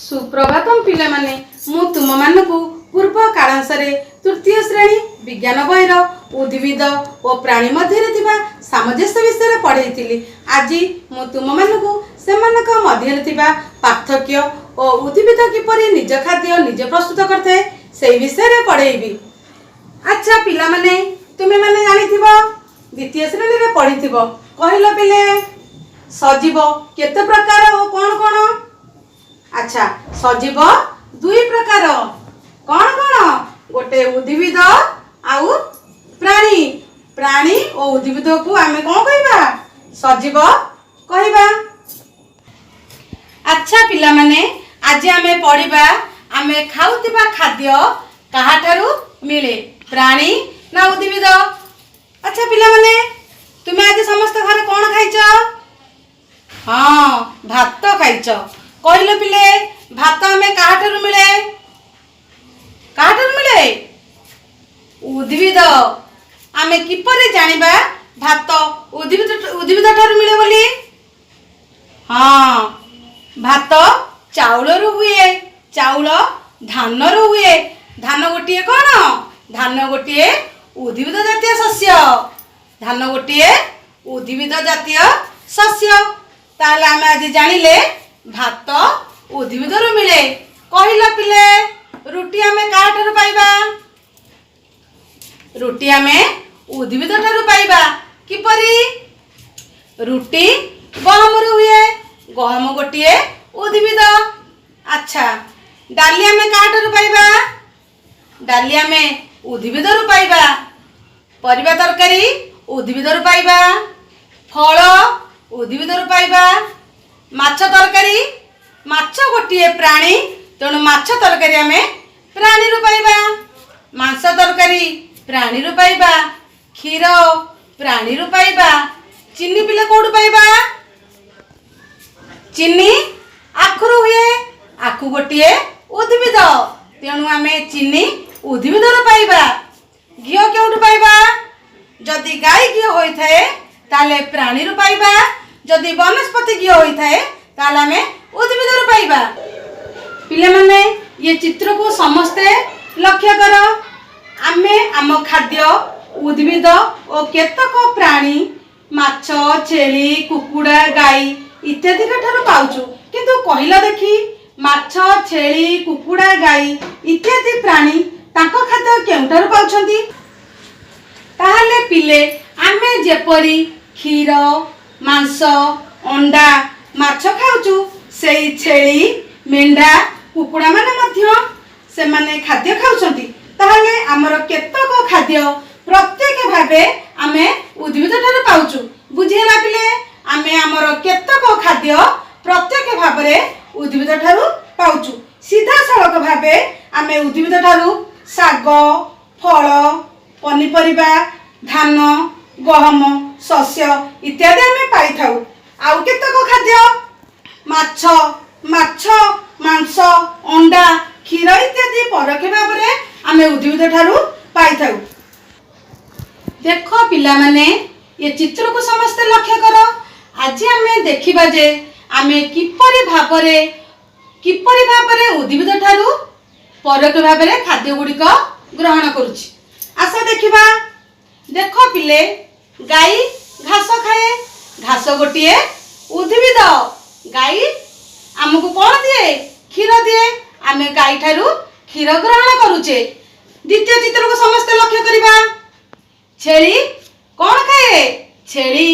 ସୁପ୍ରଭାତମ ପିଲାମାନେ। ମୁଁ ତୁମମାନଙ୍କୁ ପୂର୍ବ କାଳାଂଶରେ ତୃତୀୟ ଶ୍ରେଣୀ ବିଜ୍ଞାନ ବହିର ଉଦ୍ଭିଦ ଓ ପ୍ରାଣୀ ମଧ୍ୟରେ ଥିବା ସାମଞ୍ଜସ୍ୟ ବିଷୟରେ ପଢ଼େଇଥିଲି। ଆଜି ମୁଁ ତୁମମାନଙ୍କୁ ସେମାନଙ୍କ ମଧ୍ୟରେ ଥିବା ପାର୍ଥକ୍ୟ ଓ ଉଦ୍ଭିଦ କିପରି ନିଜ ଖାଦ୍ୟ ନିଜେ ପ୍ରସ୍ତୁତ କରିଥାଏ, ସେଇ ବିଷୟରେ ପଢ଼େଇବି। ଆଚ୍ଛା ପିଲାମାନେ, ତୁମେମାନେ ଜାଣିଥିବ, ଦ୍ୱିତୀୟ ଶ୍ରେଣୀରେ ପଢ଼ିଥିବ। କହିଲ ପିଲେ, ସଜୀବ କେତେ ପ୍ରକାର ଓ କ'ଣ କ'ଣ? ଆଚ୍ଛା, ସଜୀବ ଦୁଇ ପ୍ରକାର। କ'ଣ କ'ଣ? ଗୋଟେ ଉଦ୍ଭିଦ ଆଉ ପ୍ରାଣୀ। ପ୍ରାଣୀ ଓ ଉଦ୍ଭିଦକୁ ଆମେ କ'ଣ କହିବା? ସଜୀବ କହିବା। ଆଚ୍ଛା ପିଲାମାନେ, ଆଜି ଆମେ ପଢିବା ଆମେ ଖାଉଥିବା ଖାଦ୍ୟ କାହାଠାରୁ ମିଳେ, ପ୍ରାଣୀ ନା ଉଦ୍ଭିଦ? ଆଚ୍ଛା ପିଲାମାନେ, ତୁମେ ଆଜି ସମସ୍ତେ ଘରେ କ'ଣ ଖାଇଛ? ହଁ, ଭାତ ଖାଇଛ। କହିଲ ପିଲେ, ଭାତ ଆମେ କାହାଠାରୁ ମିଳେ? କାହାଠାରୁ ମିଳେ? ଉଦ୍ଭିଦ। ଆମେ କିପରି ଜାଣିବା ଭାତ ଉଦ୍ଭିଦ ଠାରୁ ମିଳେ ବୋଲି? ହଁ, ଭାତ ଚାଉଳରୁ ହୁଏ। ଚାଉଳ ଧାନରୁ ହୁଏ। ଧାନ ଗୋଟିଏ କ'ଣ? ଧାନ ଗୋଟିଏ ଉଦ୍ଭିଦ ଜାତୀୟ ଶସ୍ୟ। ଧାନ ଗୋଟିଏ ଉଦ୍ଭିଦ ଜାତୀୟ ଶସ୍ୟ। ତାହେଲେ ଆମେ ଆଜି ଜାଣିଲେ ଭାତ ଉଦ୍ଭିଦରୁ ମିଳେ। କହିଲ ପିଲେ, ରୁଟି ଆମେ କାହାଠାରୁ ପାଇବା? ରୁଟି ଆମେ ଉଦ୍ଭିଦ ଠାରୁ ପାଇବା। କିପରି? ରୁଟି ଗହମରୁ ହୁଏ। ଗହମ ଗୋଟିଏ ଉଦ୍ଭିଦ। ଆଚ୍ଛା, ଡାଲି ଆମେ କାହାଠାରୁ ପାଇବା? ଡାଲି ଆମେ ଉଦ୍ଭିଦରୁ ପାଇବା। ପରିବା ତରକାରୀ ଉଦ୍ଭିଦରୁ ପାଇବା। ଫଳ ଉଦ୍ଭିଦରୁ ପାଇବା। ମାଛ ତରକାରୀ, ମାଛ ଗୋଟିଏ ପ୍ରାଣୀ, ତେଣୁ ମାଛ ତରକାରୀ ଆମେ ପ୍ରାଣୀରୁ ପାଇବା। ମାଂସ ତରକାରୀ ପ୍ରାଣୀରୁ ପାଇବା। କ୍ଷୀର ପ୍ରାଣୀରୁ ପାଇବା। ଚିନି ପିଲେ କୋଉଠୁ ପାଇବା? ଚିନି ଆଖୁରୁ ହୁଏ। ଆଖୁ ଗୋଟିଏ ଉଦ୍ଭିଦ, ତେଣୁ ଆମେ ଚିନି ଉଦ୍ଭିଦରୁ ପାଇବା। ଘିଅ କେଉଁଠୁ ପାଇବା? ଯଦି ଗାଈ ଘିଅ ହୋଇଥାଏ, ତାହେଲେ ପ୍ରାଣୀରୁ ପାଇବା। ଯଦି ବନସ୍ପତି ଘିଅ ହୋଇଥାଏ, ତାହେଲେ ଆମେ ଉଦ୍ଭିଦରୁ ପାଇବା। ପିଲାମାନେ, ଇଏ ଚିତ୍ରକୁ ସମସ୍ତେ ଲକ୍ଷ୍ୟ କର। ଆମେ ଆମ ଖାଦ୍ୟ ଉଦ୍ଭିଦ ଓ କେତେକ ପ୍ରାଣୀ, ମାଛ, ଛେଳି, କୁକୁଡ଼ା, ଗାଈ ଇତ୍ୟାଦିଙ୍କ ଠାରୁ ପାଉଛୁ। କିନ୍ତୁ କହିଲ ଦେଖି, ମାଛ, ଛେଳି, କୁକୁଡ଼ା, ଗାଈ ଇତ୍ୟାଦି ପ୍ରାଣୀ ତାଙ୍କ ଖାଦ୍ୟ କେଉଁଠାରୁ ପାଉଛନ୍ତି? ତାହେଲେ ପିଲେ, ଆମେ ଯେପରି କ୍ଷୀର, ମାଂସ, ଅଣ୍ଡା, ମାଛ ଖାଉଛୁ, ସେଇ ଛେଳି, ମେଣ୍ଢା, କୁକୁଡ଼ା ମାନେ ମଧ୍ୟ ସେମାନେ ଖାଦ୍ୟ ଖାଉଛନ୍ତି। ତାହେଲେ ଆମର କେତେକ ଖାଦ୍ୟ ପ୍ରତ୍ୟକ୍ଷ ଭାବେ ଆମେ ଉଦ୍ଭିଦ ଠାରୁ ପାଉଛୁ। ବୁଝିହେଲା ପିଲେ? ଆମେ ଆମର କେତେକ ଖାଦ୍ୟ ପ୍ରତ୍ୟକ୍ଷ ଭାବରେ ଉଦ୍ଭିଦ ଠାରୁ ପାଉଛୁ। ସିଧାସଳଖ ଭାବେ ଆମେ ଉଦ୍ଭିଦ ଠାରୁ ଶାଗ, ଫଳ, ପନିପରିବା, ଧାନ, ଗହମ, ଶସ୍ୟ ଇତ୍ୟାଦି ଆମେ ପାଇଥାଉ। ଆଉ କେତେକ ଖାଦ୍ୟ ମାଛ, ମାଂସ, ଅଣ୍ଡା, କ୍ଷୀର ଇତ୍ୟାଦି ପରୋକ୍ଷ ଭାବରେ ଆମେ ଉଦ୍ଭିଦ ଠାରୁ ପାଇଥାଉ। ଦେଖ ପିଲାମାନେ, ଏ ଚିତ୍ରକୁ ସମସ୍ତେ ଲକ୍ଷ୍ୟ କର। ଆଜି ଆମେ ଦେଖିବା ଯେ ଆମେ କିପରି ଭାବରେ ଉଦ୍ଭିଦ ଠାରୁ ପରୋକ୍ଷ ଭାବରେ ଖାଦ୍ୟ ଗୁଡ଼ିକ ଗ୍ରହଣ କରୁଛି। ଆସ ଦେଖିବା। ଦେଖ ପିଲେ, ଗାଈ ଘାସ ଖାଏ। ଘାସ ଗୋଟିଏ ଉଦ୍ଭିଦ। ଗାଈ ଆମକୁ କ'ଣ ଦିଏ? କ୍ଷୀର ଦିଏ। ଆମେ ଗାଈ ଠାରୁ କ୍ଷୀର ଗ୍ରହଣ କରୁଛେ। ଦ୍ୱିତୀୟ ଚିତ୍ରକୁ ସମସ୍ତେ ଲକ୍ଷ୍ୟ କରିବା। ଛେଳି କ'ଣ ଖାଏ? ଛେଳି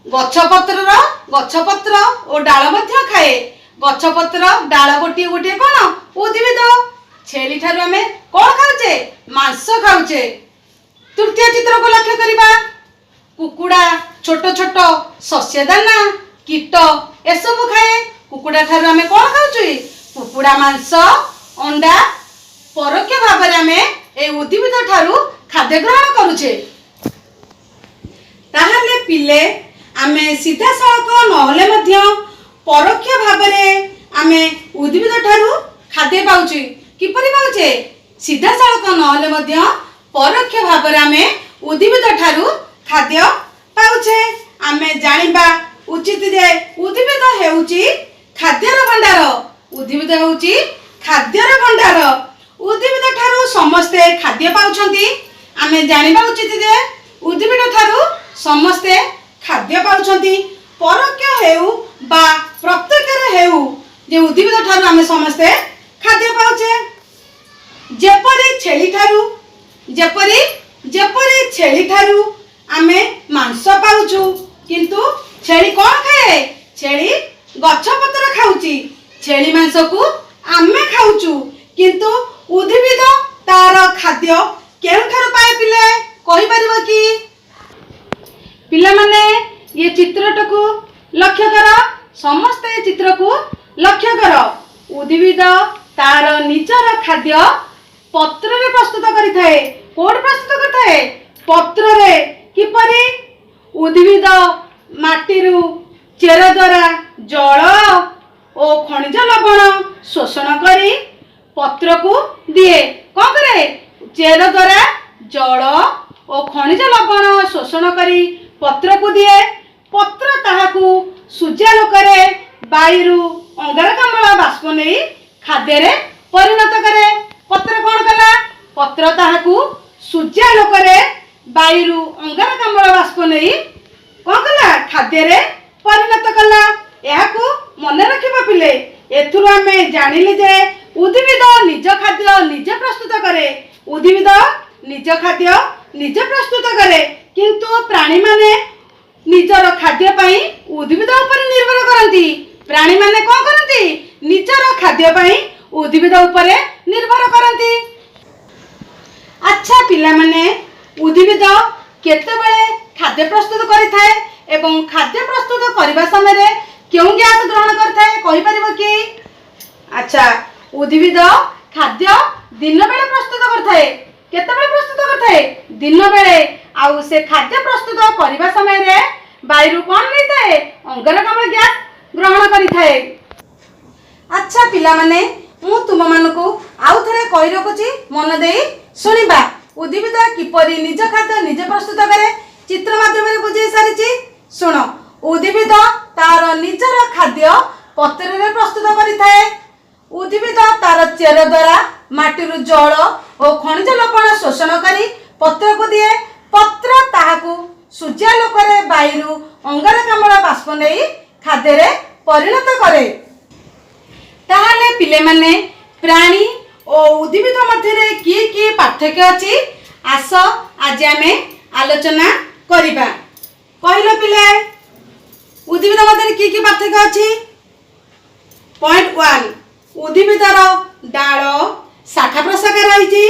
ଗଛ ପତ୍ର ଓ ଡାଳ ମଧ୍ୟ ଖାଏ। ଗଛ ପତ୍ର, ଡାଳ ଗୋଟିଏ ଗୋଟିଏ କ'ଣ? ଉଦ୍ଭିଦ। ଛେଳି ଠାରୁ ଆମେ କ'ଣ ଖାଉଛେ? ମାଂସ ଖାଉଛେ। ତୃତୀୟ ଚିତ୍ରକୁ ଲକ୍ଷ୍ୟ କରିବା। କୁକୁଡ଼ା ଛୋଟ ଛୋଟ ଶସ୍ୟ ଦାନା, କୀଟ ଏସବୁ ଖାଏ। କୁକୁଡ଼ା ଠାରୁ ଆମେ କ'ଣ ଖାଉଛୁ? କୁକୁଡ଼ା ମାଂସ, ଅଣ୍ଡା। ପରୋକ୍ଷ ଭାବରେ ଆମେ ଏଇ ଉଦ୍ଭିଦ ଠାରୁ ଖାଦ୍ୟ ଗ୍ରହଣ କରୁଛେ। ତାହେଲେ ପିଲେ, ଆମେ ସିଧାସଳଖ ନହେଲେ ମଧ୍ୟ ପରୋକ୍ଷ ଭାବରେ ଆମେ ଉଦ୍ଭିଦ ଠାରୁ ଖାଦ୍ୟ ପାଉଛୁ। କିପରି ପାଉଛେ? ସିଧାସଳଖ ନହେଲେ ମଧ୍ୟ ପରୋକ୍ଷ ଭାବରେ ଆମେ ଉଦ୍ଭିଦ ଠାରୁ ଖାଦ୍ୟ ପାଉଛେ। ଆମେ ଜାଣିବା ଉଚିତ ଯେ ଉଦ୍ଭିଦ ହେଉଛି ଖାଦ୍ୟର ଭଣ୍ଡାର। ଉଦ୍ଭିଦ ହେଉଛି ଖାଦ୍ୟର ଭଣ୍ଡାର। ଉଦ୍ଭିଦ ଠାରୁ ସମସ୍ତେ ଖାଦ୍ୟ ପାଉଛନ୍ତି। ଆମେ ଜାଣିବା ଉଚିତ ଯେ ଉଦ୍ଭିଦ ଠାରୁ ସମସ୍ତେ ଖାଦ୍ୟ ପାଉଛନ୍ତି, ପରୋକ୍ଷ ହେଉ ବା ପ୍ରତ୍ୟକ୍ଷରେ ହେଉ, ଯେ ଉଦ୍ଭିଦ ଠାରୁ ଆମେ ସମସ୍ତେ ଖାଦ୍ୟ ପାଉଛେ। ଯେପରି ଛେଳି ଠାରୁ ଯେପରି ଛେଳି ଠାରୁ ଆମେ ମାଂସ ପାଉଛୁ, କିନ୍ତୁ ଛେଳି କ'ଣ ଖାଏ? ଛେଳି ଗଛ ପତ୍ର ଖାଉଛି। ଛେଳି ମାଂସକୁ ଆମେ ଖାଉଛୁ, କିନ୍ତୁ ଉଦ୍ଭିଦ ତାର ଖାଦ୍ୟ କେଉଁଠାରୁ ପାଏ, ପିଲେ କହିପାରିବ କି? ପିଲାମାନେ, ଏ ଚିତ୍ରଟାକୁ ଲକ୍ଷ୍ୟ କର। ସମସ୍ତେ ଏ ଚିତ୍ରକୁ ଲକ୍ଷ୍ୟ କର। ଉଦ୍ଭିଦ ତାର ନିଜର ଖାଦ୍ୟ ପତ୍ରରେ ପ୍ରସ୍ତୁତ କରିଥାଏ। କୋଉଠି ପ୍ରସ୍ତୁତ କରିଥାଏ? ପତ୍ରରେ। କିପରି? ଉଦ୍ଭିଦ ମାଟିରୁ ଚେର ଦ୍ୱାରା ଜଳ ଓ ଖଣିଜ ଲବଣ ଶୋଷଣ କରି ପତ୍ରକୁ ଦିଏ। କ'ଣ କରେ? ଚେର ଦ୍ୱାରା ଜଳ ଓ ଖଣିଜ ଲବଣ ଶୋଷଣ କରି ପତ୍ରକୁ ଦିଏ। ପତ୍ର ତାହାକୁ ସୂର୍ଯ୍ୟାଲୋକରେ ବାୟୁରୁ ଅଙ୍ଗାରକାମ୍ଳ ବାଷ୍ପ ନେଇ ଖାଦ୍ୟରେ ପରିଣତ କରେ। ପତ୍ର କ'ଣ କଲା? ପତ୍ର ତାହାକୁ ସୂର୍ଯ୍ୟାଲୋକରେ ବାୟୁରୁ ଅଙ୍ଗାରକାମ୍ଳ ବାଷ୍ପ ନେଇ କ'ଣ କଲା? ଖାଦ୍ୟରେ ପରିଣତ କଲା। ଏହାକୁ ମନେ ରଖିବ ପିଲେ। ଏଥିରୁ ଆମେ ଜାଣିଲେ ଯେ ଉଦ୍ଭିଦ ନିଜ ଖାଦ୍ୟ ନିଜେ ପ୍ରସ୍ତୁତ କରେ। ଉଦ୍ଭିଦ ନିଜ ଖାଦ୍ୟ ନିଜେ ପ୍ରସ୍ତୁତ କରେ, କିନ୍ତୁ ପ୍ରାଣୀମାନେ ନିଜର ଖାଦ୍ୟ ପାଇଁ ଉଦ୍ଭିଦ ଉପରେ ନିର୍ଭର କରନ୍ତି। ପ୍ରାଣୀମାନେ କ'ଣ କରନ୍ତି? ନିଜର ଖାଦ୍ୟ ପାଇଁ ଉଦ୍ଭିଦ ଉପରେ ନିର୍ଭର କରନ୍ତି। ଆଚ୍ଛା ପିଲାମାନେ, ଉଦ୍ଭିଦ କେତେବେଳେ ଖାଦ୍ୟ ପ୍ରସ୍ତୁତ କରିଥାଏ ଏବଂ ଖାଦ୍ୟ ପ୍ରସ୍ତୁତ କରିବା ସମୟରେ କେଉଁ ଗ୍ୟାସ ଗ୍ରହଣ କରିଥାଏ, କହିପାରିବ କି? ଆଚ୍ଛା, ଉଦ୍ଭିଦ ଖାଦ୍ୟ ଦିନ ବେଳେ ପ୍ରସ୍ତୁତ କରିଥାଏ। କେତେବେଳେ ପ୍ରସ୍ତୁତ କରିଥାଏ? ଦିନ ବେଳେ। ଆଉ ସେ ଖାଦ୍ୟ ପ୍ରସ୍ତୁତ କରିବା ସମୟରେ ବାୟୁରୁ କ'ଣ ନେଇଥାଏ? ଅଙ୍ଗାରକାମ୍ଳ ଗ୍ୟାସ ଗ୍ରହଣ କରିଥାଏ। ଆଚ୍ଛା ପିଲାମାନେ, ମୁଁ ତୁମମାନଙ୍କୁ ଆଉ ଥରେ କହି ରଖୁଛି, ମନ ଦେଇ ଶୁଣିବା। ଉଦ୍ଭିଦ କିପରି ନିଜ ଖାଦ୍ୟ ନିଜେ ପ୍ରସ୍ତୁତ କରେ, ଚିତ୍ର ମାଧ୍ୟମରେ ବୁଝେଇ ସାରିଛି। ଶୁଣ, ଉଦ୍ଭିଦ ତାର ନିଜର ଖାଦ୍ୟ ପତ୍ରରେ ପ୍ରସ୍ତୁତ କରିଥାଏ। ଉଦ୍ଭିଦ ତାର ଚେର ଦ୍ୱାରା ମାଟିରୁ ଜଳ ଓ ଖଣିଜ ଲବଣ ଶୋଷଣ କରି ପତ୍ରକୁ ଦିଏ। ପତ୍ର ତାହାକୁ ସୂର୍ଯ୍ୟାଲୋକରେ ବାୟୁରୁ ଅଙ୍ଗାରକାମ୍ଳ ବାଷ୍ପ ନେଇ ଖାଦ୍ୟରେ ପରିଣତ କରେ। ତାହେଲେ ପିଲାମାନେ, ପ୍ରାଣୀ ଓ ଉଦ୍ଭିଦ ମଧ୍ୟରେ କି କି ପାର୍ଥକ୍ୟ ଅଛି, ଆସ ଆଜି ଆମେ ଆଲୋଚନା କରିବା। କହିଲ ପିଲେ, ଉଦ୍ଭିଦ ମଧ୍ୟରେ କି କି ପାର୍ଥକ୍ୟ ଅଛି? ପଏଣ୍ଟ 1, ଉଦ୍ଭିଦର ଡାଳ, ଶାଖା ପ୍ରଶାଖା ରହିଛି।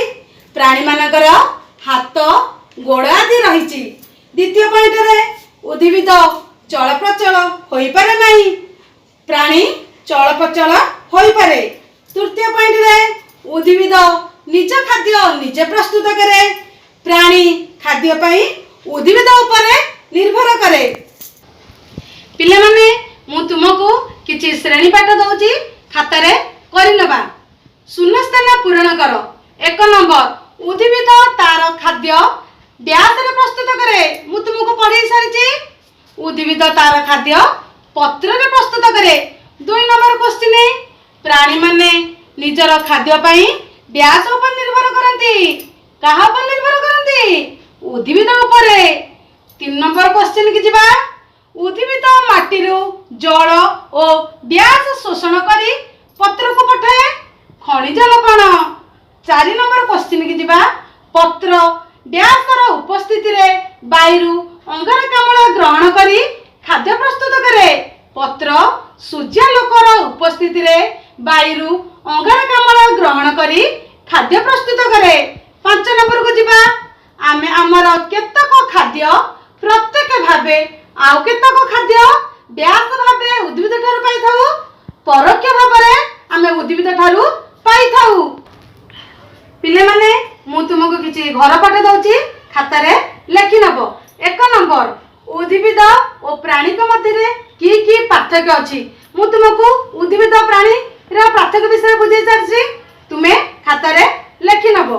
ପ୍ରାଣୀମାନଙ୍କର ହାତ, ଗୋଡ଼ ଆଦି ରହିଛି। ଦ୍ୱିତୀୟ ପଏଣ୍ଟରେ, ଉଦ୍ଭିଦ ଚଳପ୍ରଚଳ ହୋଇପାରେ ନାହିଁ, ପ୍ରାଣୀ ଚଳପ୍ରଚଳ ହୋଇପାରେ। ତୃତୀୟ ପଏଣ୍ଟରେ, ଉଦ୍ଭିଦ ନିଜ ଖାଦ୍ୟ ନିଜେ ପ୍ରସ୍ତୁତ କରେ, ପ୍ରାଣୀ ଖାଦ୍ୟ ପାଇଁ ଉଦ୍ଭିଦ ଉପରେ ନିର୍ଭର କରେ। ପିଲାମାନେ, ମୁଁ ତୁମକୁ କିଛି ଶ୍ରେଣୀ ପାଠ ଦଉଛି, ଖାତାରେ କରିନେବା। ଶୂନ୍ୟସ୍ଥାନ ପୂରଣ କର। 1 ନମ୍ବର, ଉଦ୍ଭିଦ ତାର ଖାଦ୍ୟ ଡ୍ୟାସରେ ପ୍ରସ୍ତୁତ କରେ। ମୁଁ ତୁମକୁ ପଢେଇ ସାରିଛି, ଉଦ୍ଭିଦ ତାର ଖାଦ୍ୟ ପତ୍ରରେ ପ୍ରସ୍ତୁତ କରେ। 2 ନମ୍ବର କ୍ୱେଶ୍ଚିନ୍, ପ୍ରାଣୀମାନେ ନିଜର ଖାଦ୍ୟ ପାଇଁ ଡ୍ୟାସ ଉପରେ ନିର୍ଭର କରନ୍ତି। କାହା ଉପରେ ନିର୍ଭର କରନ୍ତି? ଉଦ୍ଭିଦ ଉପରେ। 3 ନମ୍ବର କ୍ୱେଶ୍ଚିନ୍ କି ଯିବା। ଉଦ୍ଭିଦ ମାଟିରୁ ଜଳ ଓ ଡ୍ୟାସ ଶୋଷଣ କରି ପତ୍ରକୁ ପଠାଏ, ଖଣିଜ ଲବଣ। 4 ନମ୍ବର କ୍ୱେଶ୍ଚିନ୍ କି ଯିବା। ପତ୍ର ଡ୍ୟାସର ଉପସ୍ଥିତିରେ ବାୟୁରୁ ଅଙ୍ଗାରକାମ୍ଳ ଗ୍ରହଣ କରି ଖାଦ୍ୟ ପ୍ରସ୍ତୁତ କରେ। ପତ୍ର ସୂର୍ଯ୍ୟାଲୋକର ଉପସ୍ଥିତିରେ ବାୟୁରୁ ଅଙ୍ଗାରକାମ୍ଳ ଗ୍ରହଣ କରି ଖାଦ୍ୟ ପ୍ରସ୍ତୁତ କରେ। 5 ନମ୍ବରକୁ ଯିବା। ଆମେ ଆମର କେତେକ ଖାଦ୍ୟ ପ୍ରତ୍ୟକ୍ଷ ଭାବେ ଆଉ କେତେକ ଖାଦ୍ୟ ଡ୍ୟାସ ଭାବେ ଉଦ୍ଭିଦ ଠାରୁ ପାଇଥାଉ। ପରୋକ୍ଷ ଭାବରେ ଆମେ ଉଦ୍ଭିଦ ଠାରୁ ପାଇଥାଉ। ପିଲାମାନେ, ମୁଁ ତୁମକୁ କିଛି ଘର ପାଠ ଦଉଛି, ଖାତାରେ ଲେଖି ନବ। 1 ନମ୍ବର, ଉଦ୍ଭିଦ ଓ ପ୍ରାଣୀଙ୍କ ମଧ୍ୟରେ କି କି ପାର୍ଥକ୍ୟ ଅଛି? ମୁଁ ତୁମକୁ ଉଦ୍ଭିଦ ପ୍ରାଣୀର ପାର୍ଥକ୍ୟ ବିଷୟରେ ବୁଝେଇ ସାରିଛି, ତୁମେ ଖାତାରେ ଲେଖି ନବ।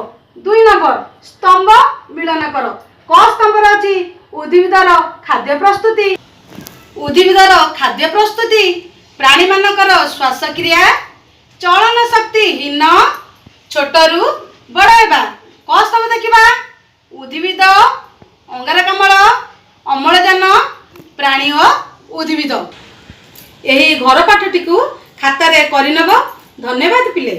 2 ନମ୍ବର, ସ୍ତମ୍ଭ ମିଳନ କର। କ ସ୍ତମ୍ଭରେ ଅଛି ଉଦ୍ଭିଦର ଖାଦ୍ୟ ପ୍ରସ୍ତୁତି, ଉଦ୍ଭିଦର ଖାଦ୍ୟ ପ୍ରସ୍ତୁତି, ପ୍ରାଣୀମାନଙ୍କର ଶ୍ୱାସକ୍ରିୟା, ଦିନ, ଛୋଟରୁ ବଡ଼ ହେବା। କ'ଣ ସବୁ ଦେଖିବା? ଉଦ୍ଭିଦ, ଅଙ୍ଗାରକାମ୍ଳ, ଅମ୍ଳଜାନ, ପ୍ରାଣୀ ଓ ଉଦ୍ଭିଦ। ଏହି ଘର ପାଠଟିକୁ ଖାତାରେ କରିନେବ। ଧନ୍ୟବାଦ ପିଲେ।